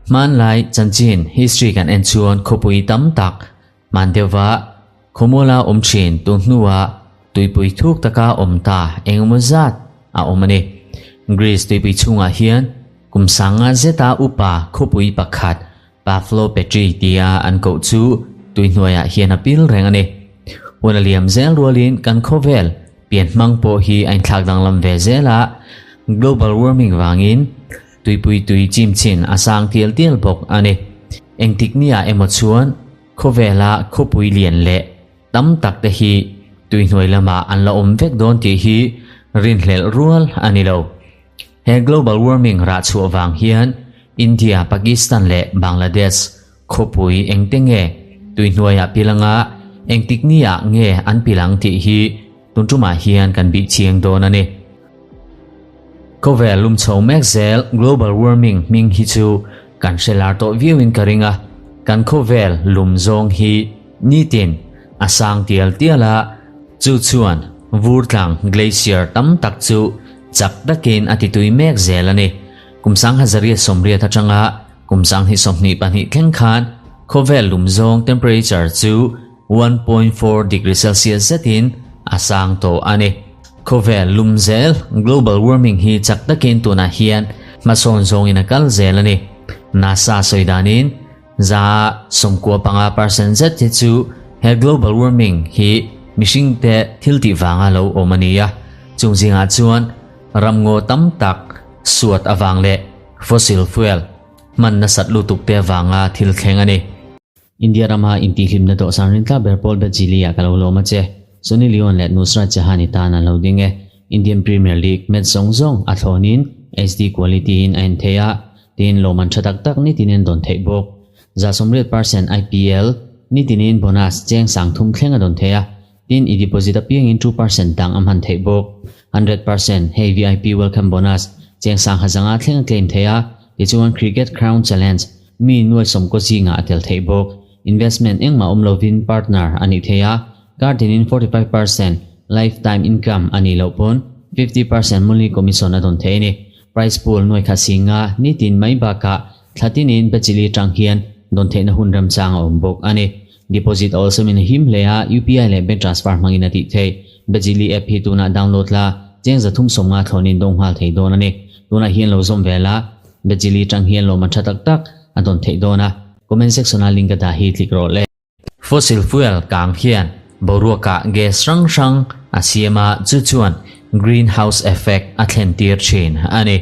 Hmanlai chanchin history kan en chuan khawpui tam tak hman deuhva khawmuala awm thin tun hnua tuipui thuk taka awm ta engemaw zat a awm a ni. Greece tuipui chhungah hian kum sanga zeta upa khawpui pakhat Pavlo Petri tia an koh chu tui hnuaiah hian a pil reng a ni. Hun a liam zel rualin kan khawvel pian hmang pawh hi a inthlak danglam ve zel a, global warming vangin tuipui tui chim chin a sang tial tial bawk a ni. Engtik nia emaw chuan khawvela khawpui lian leh tam tak te hi tui hnuai lamah an la awm vek dawn tih hi rinhlelh rual a ni lo. He global warming rah chhuah vang hian India, Pakistan leh Bangladesh khawpui engte nge tui hnuaiah pil anga engtik niah nge an pil ang tih hi tun tumah hian kan bih chiang dawn a ni. Khawvel lum chho mek zel global warming hming hi chu kan hre lar tawh viauin ka ring a, kan khawvel lum zawng hi nitin a sang tial tial a, chu chuan vur tlang glacier tam tak chu chak takin a titui mek zel a ni. Kum 1980 atanga kum 2022 thleng khan khawvel lum zawng temperature chu 1.4 degree Celsius zetin a sang tawh a ni. Khawvel lum zel global warming hi chak takin tunah hian hmasawn zawngin a kal zel a ni. NASA sawi danin 95% zet hi chu he global warming hi mihring te thil tih vanga lo awm a ni a. Chung zingah chuan ramngaw tam tak suat avang leh fossil fuel hman nasat lutuk te avanga thil thleng a ni. India rama intihhlimna dawhsan rintla ber pawl Bajili ah ka lo lawm a che. Sunny Leone leh Nusrat Jahan i tan an lo ding e. Indian Premier League match zawng zawng a thlawnin HD quality in a en thei a, tin lawmman tha tak tak nitinin dawn theih bawk. 80% IPL nitinin bonus cheng 3000 thleng a dawn thei a, tin i deposit apiangin 2% dang a hman theih bawk. 100% hei VIP welcome bonus cheng 10,500 thleng a claim thei a, tichuan Cricket Crown Challenge mi nuai sawmkaw zingah a tel theih bawk. Investment engmah awm lovin partner a nih thei a, kar tinin 45% lifetime income a nih loh pawn 50% monthly commission a dawn thei a ni. Prize pool nuai khat singa nitin mai bakah thla tinin Bachili tang hian dawn theihna hun remchang a awm bawk a ni. Deposit a awlsamin a him hle a, UPI leh bank transfer hmangin a tih theih. Bachili app hi tunah download la, cheng 350 thlawnin dawng nghal thei dawn a ni. Tunah hian lo zawm ve la, Bachili tang hian lawmman tha tak tak a dawn theih dawn a. Comment section a link a dah hi click rawh le. Fossil fuel kang hian boruakah gas hrang hrang a siam a, chu chuan greenhouse effect a thlen tir thin a ni.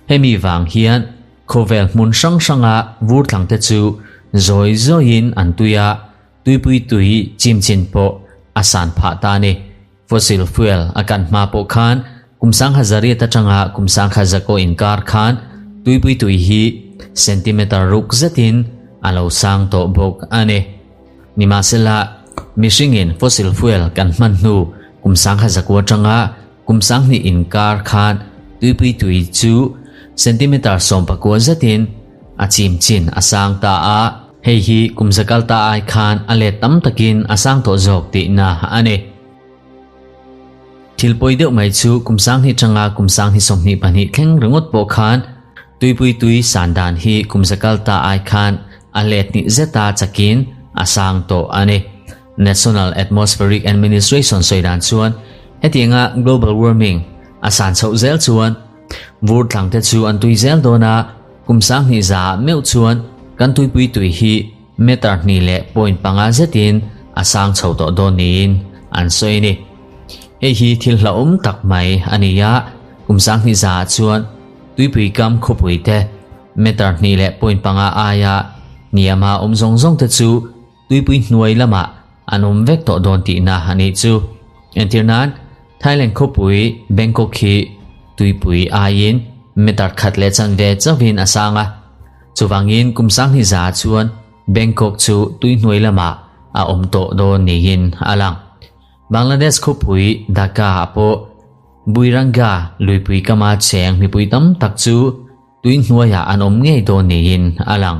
Hemi vang hian khawvel hmun hrang hranga vur tlang te chu zawi zawiin an tui a, tuipui tui chim chin pawh a san phah ta a ni. Fossil fuel a kan hma pawh khan kum 10,000 atanga kum 10,000 inkar khan tuipui tui hi centimeter ruk zetin a lo sang tawh bawk a ni. Nimahsela, mihringin fossil fuel kan hman hnu kum 10,000 atanga kum 2000 inkar khan tuipui tui chu centimeter 19 zetin a chim chin a sang ta a. Hei hi kum zakal ta ai khan a let tam takin a sang tawh zawk tihna a ni. Thil pawi deuh mai chu kum 2000 tanga kum 2022 thleng ringawt pawh khan tuipui tui san dan hi kum zakal ta ai khan a let ni zeta chakin a sang tawh a ni. National Atmospheric Administration sawi dan chuan hetianga global warming a san chhoh zel chuan vur tlang te chu an tui zel dawn a, kum 20,100 meuh chuan kan tuipui tui hi meter 2.5 zetin a sang chho tawh dawn niin an sawi ni. Hei hi thil hlauhawm tak mai a ni a, kum 2100 chuan tuipui kam khawpui te meter 2.5 aia hniama awm zawng zawng te chu tuipui hnuai lamah an awm vek tawh dawn tihna a nih chu. Entir nan Thailand khawpui Bangkok hi tuipui aiin meter 1.25 chauhin a sang a, chuwangin kum 2100 chuan Bangkok chu tui hnuai lamah a awm tawh dawn niin a lang. Bangladesh khawpui Dhaka pawh Buiranga luipui kama cheng mipui tam tak chu tui hnuaiah an awm ngei dawn niin a lang.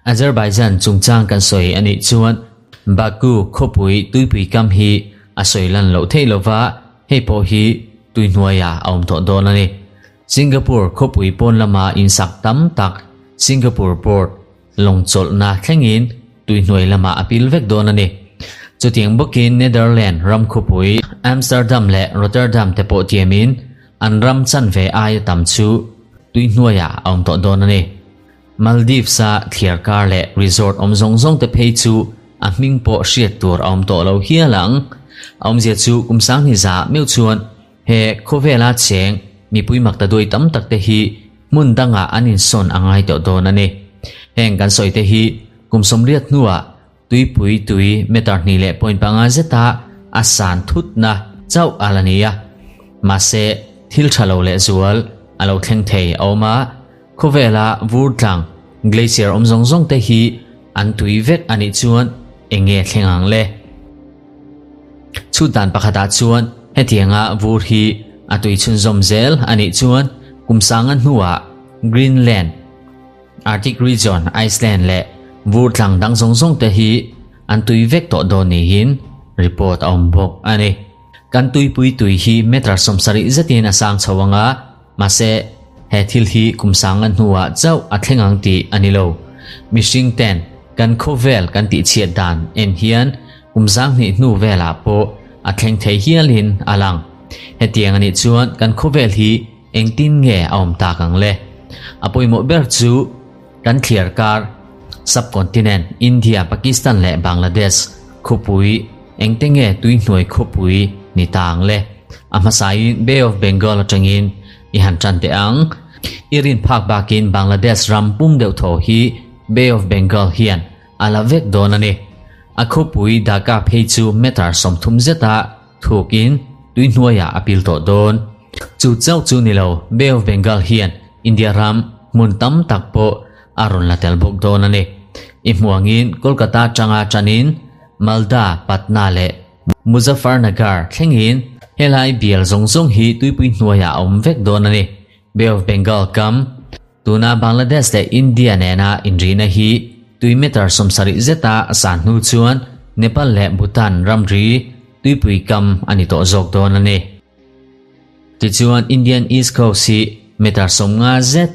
Azerbaijan chungchang kan sawi a nih chuan Baku khawpui tuipui kam hi a sawi lan loh theih lova, hei pawh hi tui hnuaiah a awm tawh dawn a ni. Singapore khawpui pawn lama insak tam tak Singapore Port lawng chawlhna thlengin tuihnuai lamah a pil vek dawn a ni. Chutiang bawkin Netherland ram khawpui Amsterdam leh Rotterdam te pawh tiamin an ram chanve aia tam chu tuihnuaiah a awm tawh dawn a ni. Maldives-a thliar kar leh resort awm zawng zawng te phei chu a hming pawh hriat tur a awm tawh lo hial ang. A awmzia chu kum sanghnih za meuh chuan he khawvela cheng mipui makta duai tam tak te hi hmun dangah an insawn a ngai tawh dawn a ni. Heng kan sawi te hi kum sawmriat hnuah tuipui tui meter hnih leh point panga zeta a san thutna chauh a la ni a. Mahse, thil tha lo lehzual a lo thleng thei a awm a. Khawvela vur tlang, glacier awm zawng zawng te hi an tui vek a nih chuan eng nge thleng ang le? Chhut dan pakhatah chuan hetianga vur hi a tui chhunzawm zel a nih chuan kum sanga hnuah Greenland, Arctic region, Iceland leh vur tlang dang zawng zawng te hi an tui vek tawh dawn niin report a awm bawk a ni. Kan tuipui tui hi meter 70 zetin a sang chho anga, Mahse, he thil hi kum sanga hnuah chauh a thleng ang tih a ni lo. Mihring ten kan khawvel kan tihchhiat dan en hian kum zanghnih hnu velah pawh a thleng thei hialin a lang. Hetiang a nih chuan kan khawvel hi engtin nge a awm tak ang le? A pawimawh ber chu kan thliar kar subcontinent India, Pakistan leh Bangladesh khawpui Engte nge tuihnuai khawpui ni ta ang le? A hmasain Bay of Bengal atangin i han tan teh ang. I rin phak bakin Bangladesh ram pum deuh tho hi Bay of Bengal hian a la vek dawn a ni. A khawpui Dhaka phei chu meter 30 zeta thukin tuihnuaiah a pil tawh dawn. Chu chauh chu ni lo, Bay of Bengal hian India ram hmun tam tak pawh a rawn la tel bawk dawn a ni. I hmuangin Kolkata atanga tanin Malda, Patna leh Muzaffarnagar thlengin helai bial zawng zawng hi tuipui hnuaiah a awm vek dawn a ni. Bay of Bengal kam, tuna Bangladesh leh India nena inrihna hi tui meter 70 zeta a san hnu chuan Nepal leh Bhutan ramri tuipui kam a ni tawh zawk dawn a ni. Tichuan Indian East Coast hi meter 50 zet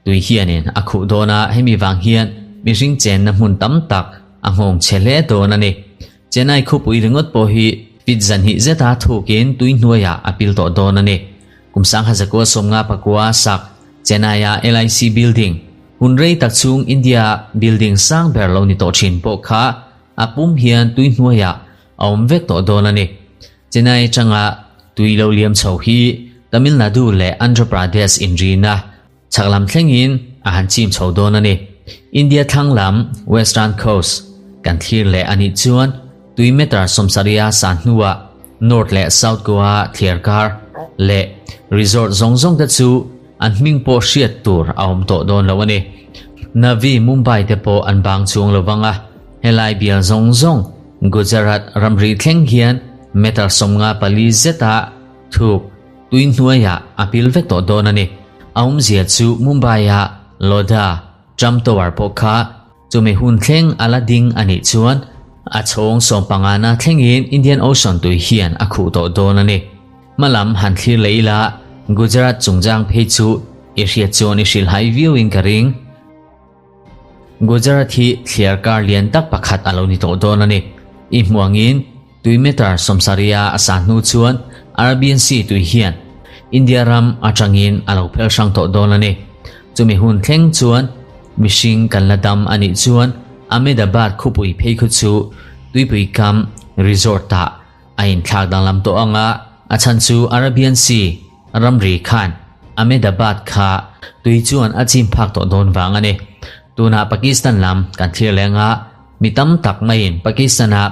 Tui hianin a khuh dawn a, hemi vang hian mihring chenna hmun tam tak a nghawng chhe hle dawn a ni. Chennai khawpui ringawt pawh hi fit zanhnih zeta thukin tui hnuaiah a pil tawh dawn a ni. Kum 1950 pakua sak Chennai-a LIC Building, hun rei tak chhung India building sang ber lo ni tawh thin pawh kha a pum hian tui hnuaiah a awm vek tawh dawn a ni. Chennai atanga tui lo liam chho hi Tamil Nadu leh Andhra Pradesh inrina chhak lam thlengin a han chim chho dawn a ni. India thlang lam, Western Coast, kan thlir leh a nih chuan tui meter 70 a san hnuah North leh South Goa thliar kar leh resort zawng zawng te chu an hming pawh hriat tur a awm tawh dawn lo a ni. Navi Mumbai te pawh an bang chuang lo vang a, helai bial zawng zawng Gujarat ramri thleng hian meter 54 zeta thuk tui hnuaiah a pil vek tawh dawn a ni. A awmzia chu Mumbai-a Lodha Trump Tower pawh kha chumi hun thleng a la ding a nih chuan a chhawng 15na thlengin Indian Ocean tui hian a khuh tawh dawn a ni. Hmalam han thlir leh ila Gujarat chungchang phei chu i hriat chuan i hrilhhai viauin ka ring. Gujarat hi thliar kar lian tak pakhat a lo ni tawh dawn a ni. I hmuangin tui meter 70 a a san hnu chuan Arabian Sea tui hian India ram atangin a lo phel hrang tawh dawn a ni. Chumi hun thleng chuan mihring kan la dam a nih chuan Ahmedabad khawpui phei khu chu tuipui kam resort ah a inthlak danglam tawh ang a, a chhan chu Arabian Sea ramri khan Ahmedabad kha tui chuan a chim phak tawh dawn vang a ni. Tunah Pakistan lam kan thlir leng a, mi tam tak maiin Pakistan-a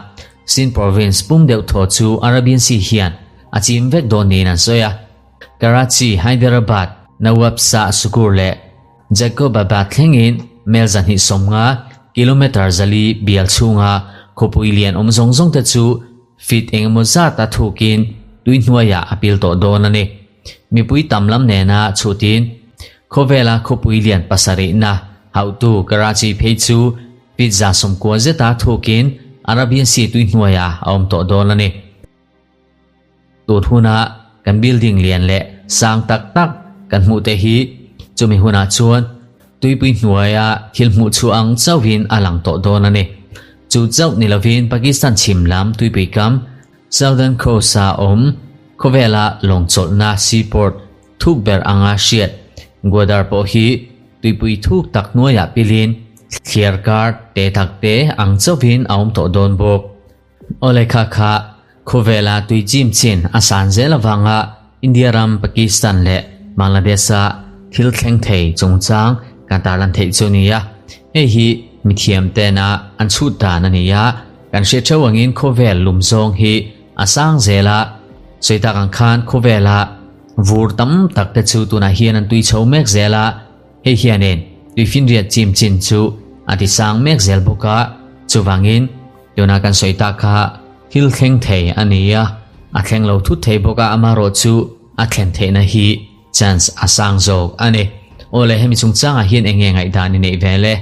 Sindh province pum deuh thaw chu Arabian Sea hian a chim vek dawn niin an sawi a. Karachi, Hyderabad, Nawabshah Sukkur leh Jacobabad thlengin mel 250, kilometre 400 bial chhunga khawpui lian awm zawng zawng te chu feet engemaw zata thukin tui hnuaiah a pil tawh dawn a ni. Mipui tam lam nena chhutin khawvela khawpui lian pasarihna hauhtu Karachi phei chu feet 90 zeta thukin Arabian Sea tui hnuaiah a awm tawh dawn a ni. Tun huna kan building lian leh sang tak tak kan hmuh te hi chumi hunah chuan tuipui hnuaia thil hmuh chhuah ang chauhin a lang tawh dawn a ni. Chu chauh ni lovin Pakistan chhim lam tuipui kam Southern Coast-a awm khawvela lawng chawlhna seaport thuk ber anga hriat Gwadar pawh hi tuipui thuk tak hnuaiah pilin thliar kar te tak te ang chauhin a awm tawh dawn bawk. Awle kha kha khawvela tui chim chin a san zel avanga India ram, Pakistan leh Bangladesh-a thil thleng thei chungchang kan tarlan theih chu a ni a. Hei hi mithiam tena an chhut dan a ni a, kan hriat theuh angin khawvel lum zawng hi a sang zel a, sawi tak ang khan khawvela vur tam tak te chu tunah hian an tui chho mek zel a, Hei hianin tuifinriat chim chin chu a ti sang mek zel bawk a, chuvangin tuna kan sawi tak kha thil thleng thei a ni a, a thleng lo thut thei bawk a, amaherawh chu a thlen theihna hi chance a sang zawk a ni. Awle hemi chungchangah hian eng nge ngaihdan i neih ve le?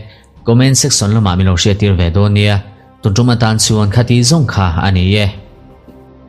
Comment section lamah min lo hriattir ve dawn nia, tun tum atan chuan khati zawng kha a ni e.